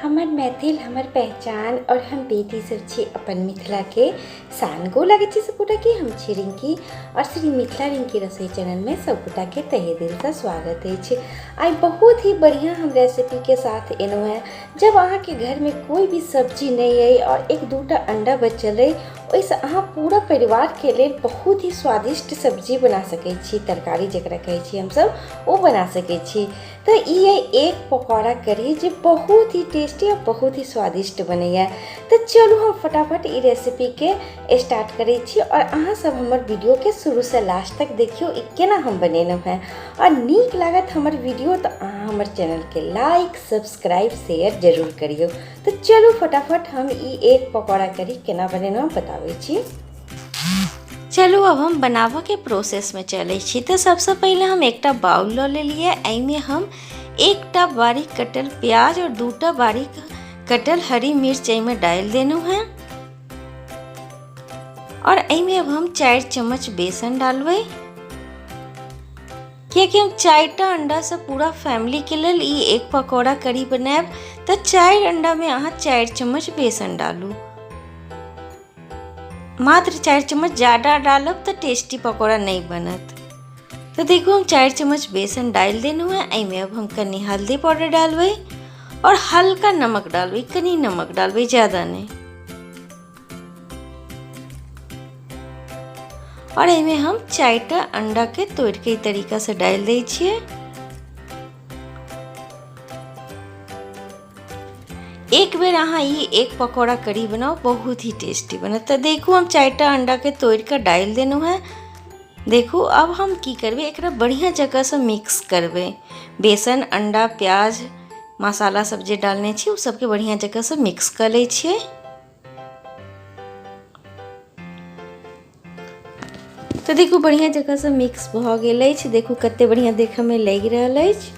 हमर मैथिल हमर पहचान और हम बेटी सब छी अपन मिथिला के शान। गो लगे छी सबगोटा के। हम छी रिंकी और श्री मिथिला रिंकी रसोई चैनल में सबगोटा के तहे दिल से स्वागत है। आई बहुत ही बढ़िया हम रेसिपी के साथ एलहुँ हैं। जब अहाँ के घर में कोई भी सब्जी नहीं है और एक दूटा अंडा बचल है, ओहिसँ अहाँ पूरा परिवार के लेल बहुत ही स्वादिष्ट सब्जी बना सकै छी, तरकारी जकरा कहै छी हमसब, ओ बना सकै छी। तो ई है एक पकौड़ा कढ़ी जे बहुत ही टेस्टी और बहुत ही स्वादिष्ट बनैया। तो चलू हम फटाफट ई रेसिपी के स्टार्ट करै छी और अहाँ सब हमर वीडियो के शुरू से लास्ट तक देखियो ई केना हम बनेलहुँ हैं। और नीक लागत हमर वीडियो तो अहाँ हमर चैनल के लाइक सब्सक्राइब शेयर जरूर करियो। तो चलू फटाफट हम ई एक पकौड़ा कढ़ी केना बनेलहुँ बताबै छी। चलू अब हम बनाबऽ के प्रोसेस में चलै छी। तो सबसे पहले हम एकटा बाउल लऽ लेलियै, एहिमे हम एकटा बारीक कटल प्याज और दूटा बारीक कटल हरी मिर्च एहिमे डालि देलहुँ हैं। और एहिमे अब हम 4 चम्मच बेसन डालबै, कियाकि हम 4टा अंडा से पूरा फैमिली के लेल ई एक पकौड़ा कढ़ी बनायब। तो 4 अंडा में अहाँ 4 चम्मच बेसन डालू, मात्र 4 चम्मच, ज़्यादा डालब तो टेस्टी पकौड़ा नहीं बनत। तो देखो हम 4 चम्मच बेसन डालि देलहुँ हैं। एहिमे अब हम कनी हल्दी पाउडर डालबै और हल्का नमक डालबै, कनी नमक डालबै, ज़्यादा नहीं। और एहिमे हम 4टा अंडा के तोड़ के तरीका से डालि दै छियै। एक बेर अहाँ ई एक पकौड़ा कढ़ी बनाओ, बहुत ही टेस्टी बनत। तो देखू हम 4टा अंडा के तोड़ के डालि देलहुँ हैं। देखू अब हम की करबै, एकरा बढ़िया जगह से मिक्स करबै। बेसन अंडा प्याज मसाला सब जे डालने छी ओ सबके बढ़िया जगह से मिक्स कर लै छियै। तो देखू बढ़िया जगह से मिक्स भऽ गेल अछि। देखू कते बढ़िया देखऽ में लागि रहल अछि।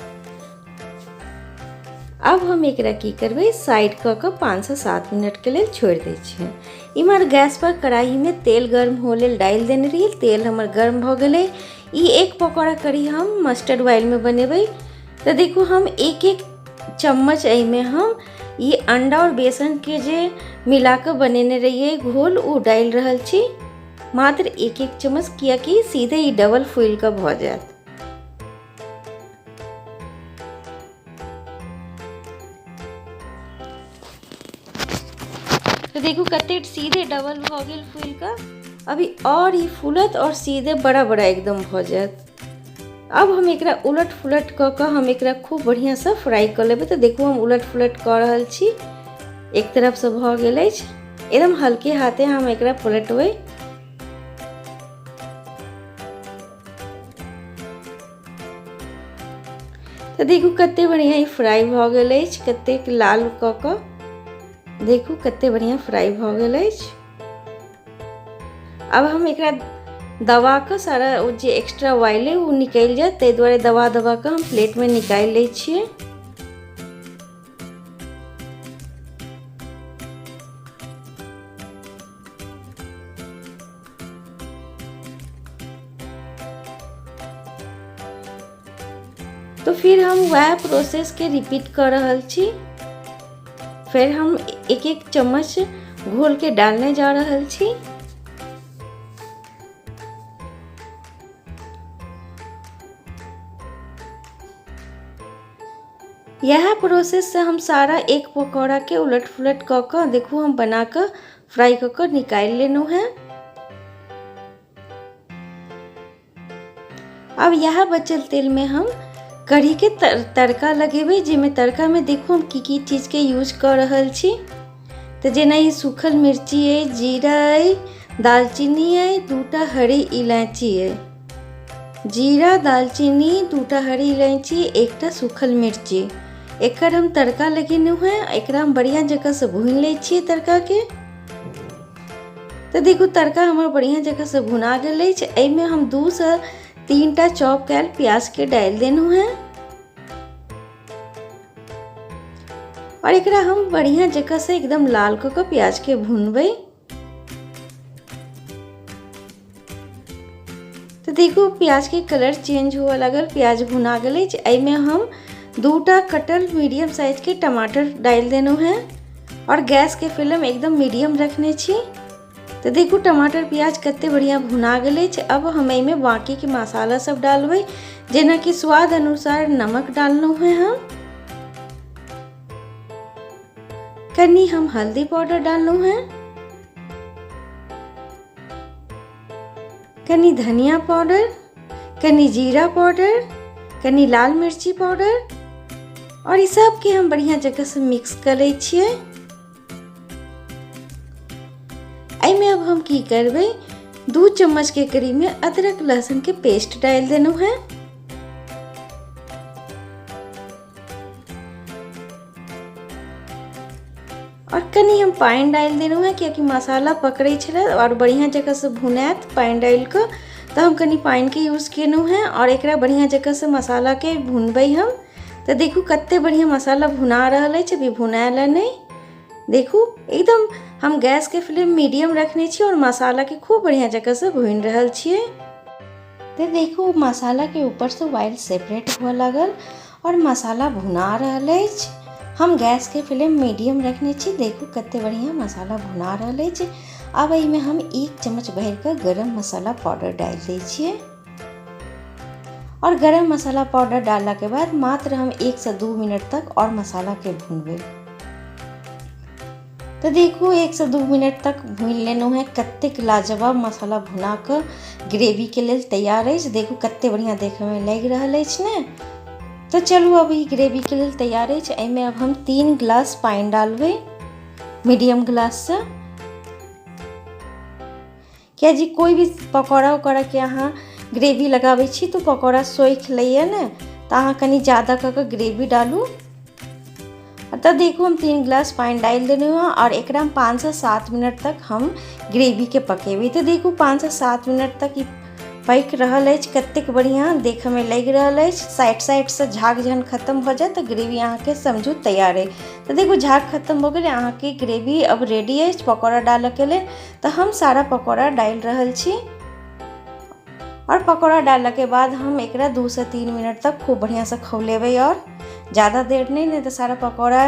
अब हम एकरा की करबै, साइड कऽ कऽ 5 से 7 मिनट के लेल छोड़ि दै छियै। इम्हर गैस पर कढ़ाई में तेल गर्म हो लेल डालि देने रहियै, तेल हमर गर्म भऽ गेलै। ई एक पकौड़ा कढ़ी हम मस्टर्ड ऑयल में बनेबै। तो देखू हम एक एक चम्मच एहिमे हम ई अंडा और बेसन के जे मिला कऽ बनेने रहियै घोल, ओ डालि रहल छी, मात्र एक एक चम्मच, कियाकि सीधे ई डबल फूलि कऽ भऽ जायत। तो देखू कते सीधे डबल भऽ गेल फूलि कऽ। अभी और ई फूलत और सीधे बड़ा बड़ा एकदम भऽ जायत। अब हम एकरा उलट फुलट कऽ कऽ हम एकरा खूब बढ़िया से फ्राई कऽ लेबै। तो देखू हम उलट फुलट कऽ रहल छी, एक तरफ से भऽ गेल अछि। एकदम हल्के हाथे हम एकरा पलटबै। तो देखू कते बढ़िया ई फ्राई भऽ गेल अछि, कतेक लाल कऽ कऽ देखू कते बढ़िया फ्राई भऽ गेल अछि। अब हम एकरा दबा कऽ सारा ओ जे एक्स्ट्रा ऑयल है ओ निकलि जायत, ताहि दुआरे दबा दबा कऽ हम प्लेट में निकालि लै छियै। तो फिर हम वएह प्रोसेस के रिपीट कऽ रहल छी। फिर हम एक एक चम्मच घोल के डालने जा रहल छी। यह प्रोसेस से हम सारा एक पकौड़ा के उलट फुलट कऽ कऽ देखू हम बना कऽ फ्राई कऽ कऽ निकालि लेलहुँ हैं। अब यह बचल तेल में हम कढ़ी के तड़का लगेबै, जाहिमे तड़का में देखू हम की की चीज के यूज कऽ रहल छी। तो जेना ई सूखल मिर्ची अइ, जीरा अइ, दालचीनी अइ, 2टा हरी इलायची अइ, जीरा दालचीनी 2टा हरी इलायची 1टा सूखल मिर्ची, एकर हम तड़का लगेलहुँ हैं। एकरा हम बढ़िया जगह से भूनि लै छियै तड़का के। तो देखू तड़का हमर बढ़िया जगह से भुना गेल अछि। एहिमे हम 2 से 3टा चॉप कयल प्याज के डालि देलहुँ हैं और एकरा हम बढ़िया जगह से एकदम लाल कऽ कऽ प्याज के भुनबै। तो देखू प्याज के कलर चेंज हुअ लागल, प्याज भुना गेल अछि। एहिमे हम 2टा कटल मीडियम साइजके टमाटर डालि देलहुँ हेँ आओर गैसके फ्लेम एकदम मीडियम रखने छी। तऽ देखू टमाटर प्याज कते बढ़िआँ भुना गेल अछि। अब हम एहिमे बाँकीके मसाला सब डालबै, जेनाकि स्वाद अनुसार नमक डाललहुँ हेँ हम, कनि हम हल्दी पाउडर डाललहुँ हेँ, कनि धनिया पाउडर, कनि जीरा पाउडर, कनि लाल मिर्ची पाउडर और ई सबके हम बढ़िया जगह से मिक्स कर लै छियै। एहिमे अब हम की करबै, 2 चम्मच के करीब में अदरक लहसुन के पेस्ट डालि देलहुँ हेँ। और कनि हम पानि डालि देलहुँ हेँ, कियाकि मसाला पकड़ै छलै और बढ़िया जगह से भुनायत पानि डालि कऽ, तऽ हम कनि पानिके यूज केलहुँ हेँ और एकरा बढ़िया जगह से मसालाके भुनबै हम। तऽ देखू कते बढ़िया मसाला भुना रहल अछि, अभी भुनायल नहि। देखू एकदम हम गैसके फ्लेम मीडियम रखने छी और मसालाके खूब बढ़िया जगह से भुनि रहल छियै। तऽ देखू मसालाके ऊपरसँ ऑयल सेपरेट हुअ लागल और मसाला भुना रहल अछि। हम गैसके फ्लेम मीडियम रखने छी। देखू कते बढ़िया मसाला भुना रहल अछि। अब एहिमे हम 1 चम्मच भरिकऽ गरम मसाला पाउडर डालि दै छियै और गरम मसाला पाउडर डाललाके बाद मात्र हम 1 से 2 मिनट तक और मसालाके भुनबै। तऽ देखू 1 से 2 मिनट तक भुनि लेलहुँ हेँ। कतेक लाजवाब मसाला भुना कऽ ग्रेवीके लेल तैयार अछि। देखू कते बढ़िआँ देखैमे लागि रहल अछि ने। तऽ चलू अब ई ग्रेवीके लेल तैयार अछि। एहिमे अब हम 3 गिलास पानि डालबै मीडियम गिलाससँ, किया जी कोई भी पकौड़ा उकौड़ा के अहाँ ग्रेवी लगाबै छी तऽ पकौड़ा सोखि लैए ने, तऽ अहाँ कनि ज्यादा कऽ कऽ ग्रेवी डालू। तऽ देखू हम 3 गिलास पानि डालि देलहुँ हँ और एकरा हम 5 से 7 मिनट तक हम ग्रेवीके पकेबै। तऽ देखू 5 से 7 मिनट तक ई पकि रहल अछि, कतेक बढ़िआँ देखैमे लागि रहल अछि। साइड साइडसँ झाग जहन खत्म भऽ जायत तऽ ग्रेवी अहाँके समझू तैयार अछि। तऽ देखू झाग खत्म भऽ गेल, अहाँके ग्रेवी अब रेडी अछि पकौड़ा डालऽके लेल। तऽ हम सारा पकौड़ा डालि रहल छी और पकौड़ा डाललाके बाद हम एकरा 2 से 3 मिनट तक खूब बढ़िआँसँ खौलेबै और ज़्यादा देर नहीं, नहीं तऽ सारा पकौड़ा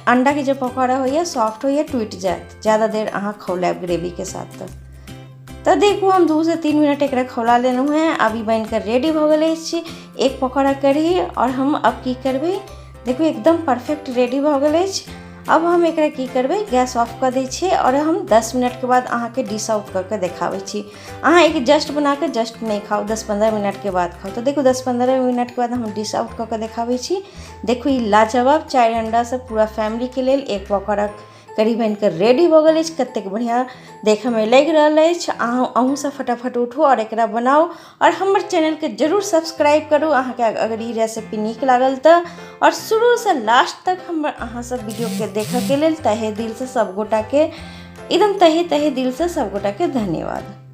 अंडाके जे पकौड़ा होइए सॉफ्ट होइए टूटि जायत ज़्यादा देर अहाँ खौलायब ग्रेवीके साथ। तऽ देखू हम 2 से 3 मिनट एकरा खौला लेलहुँ हेँ। अब ई बनिकऽ रेडी भऽ गेल अछि एक पकौड़ा कढ़ी। और हम अब की करबै, देखू एकदम परफेक्ट रेडी भऽ गेल अछि। अब हम एकरा की करबै, गैस ऑफ कऽ दै छियै और हम 10 मिनटके बाद अहाँके डिश आउट कऽ के देखाबै छी। अहाँ एक जस्ट बनाकऽ जस्ट नहि खाउ, 10-15 मिनटके बाद खाउ। तऽ देखू 10-15 मिनटके बाद हम डिश आउट कऽ के देखाबै छी। देखू ई लाजवाब 4 अंडासँ पूरा फैमिलीके लेल एक पकौड़ा कढ़ी बनिकऽ रेडी भऽ गेल अछि। कतेक बढ़िआँ देखैमे लागि रहल अछि। अहूँ सब फटाफट उठू और एकरा बनाउ और हमर चैनलके जरूर सब्सक्राइब करू अहाँके अगर ई रेसिपी नीक लागल तऽ। और शुरूसँ लास्ट तक हमर अहाँ सब वीडियोके देखऽके लेल तहे दिलसँ सब गोटाके एकदम तहे तहे दिलसँ सब गोटाके धन्यवाद।